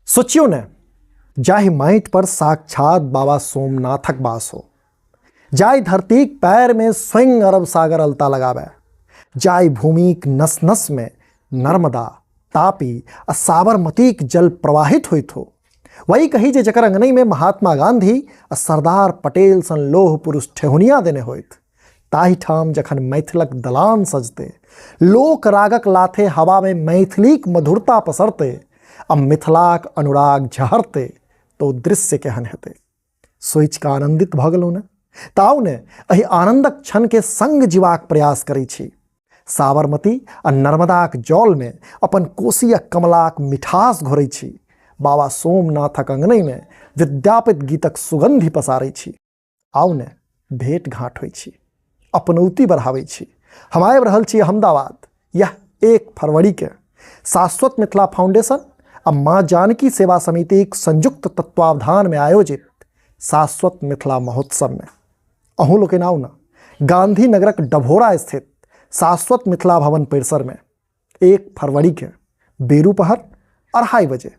सोचियौ ने, जाहि माटि पर साक्षात बाबा सोमनाथक वास हो, जाहि धरतीक पैर में स्वयं अरब सागर अलता लगावे, जाहि भूमिक नस नस में नर्मदा, तापी आ साबरमतीक जल प्रवाहित होइत हो, वही कही जे जकर अंगनई में महात्मा गांधी आ सरदार पटेल सन लोह पुरुष ठेहुनिया देने होइत, ताहि ठाम जखन मैथिलक दलान सजते, लोक रागक लाथे हवा में मैथिलीक मधुरता पसरते आ मिथिलाक अनुराग झहरते, तो दृश्य केहन हेतै? सोचि कऽ आनंदित भऽ गेलहुँ ने? तऽ आउ ने, एहि आनंदक क्षण के संग जीवाक प्रयास करै छी। साबरमती आ नर्मदाक जलमे अपन कोसी आ कमलाक मिठास घोरै छी। बाबा सोमनाथक अंगनैमे विद्यापति गीतक सुगंधि पसारै छी। आउ ने, भेंट घाट होइ छी, अपनौती बढ़ाबै छी। हम आबि रहल छी अहमदाबाद, यह 1 फरवरीके शाश्वत मिथिला फाउंडेशन आ माँ जानकी सेवा समितिक संयुक्त तत्वावधानमे आयोजित शाश्वत मिथिला महोत्सवमे। अहूँ लोकनि आउ ने, गांधीनगरक डभोरा स्थित शाश्वत मिथिला भवन परिसरमे 1 फरवरीके बेरू पहर 2:30 बजे।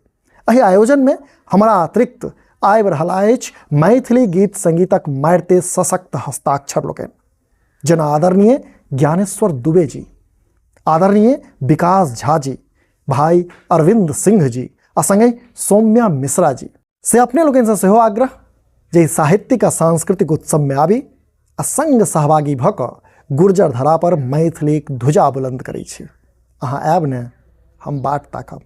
एहि आयोजनमे हमरा अतिरिक्त आबि रहल अछि मैथिली गीत संगीतक मारिते सशक्त हस्ताक्षर लोकनि, जेना आदरणीय ज्ञानेश्वर दुबे जी, आदरणीय विकास झा जी, भाई अरविंद सिंह जी आ संगहि सौम्या मिश्रा जी। से अपने लोकनिसँ सेहो आग्रह जे साहित्यिक आ सांस्कृतिक उत्सवमे आबी आ संग सहभागी भऽ कऽ गुर्जर धरा पर मैथिलीक ध्वजा बुलंद करै छी। अहाँ आयब ने, हम बाट ताकब।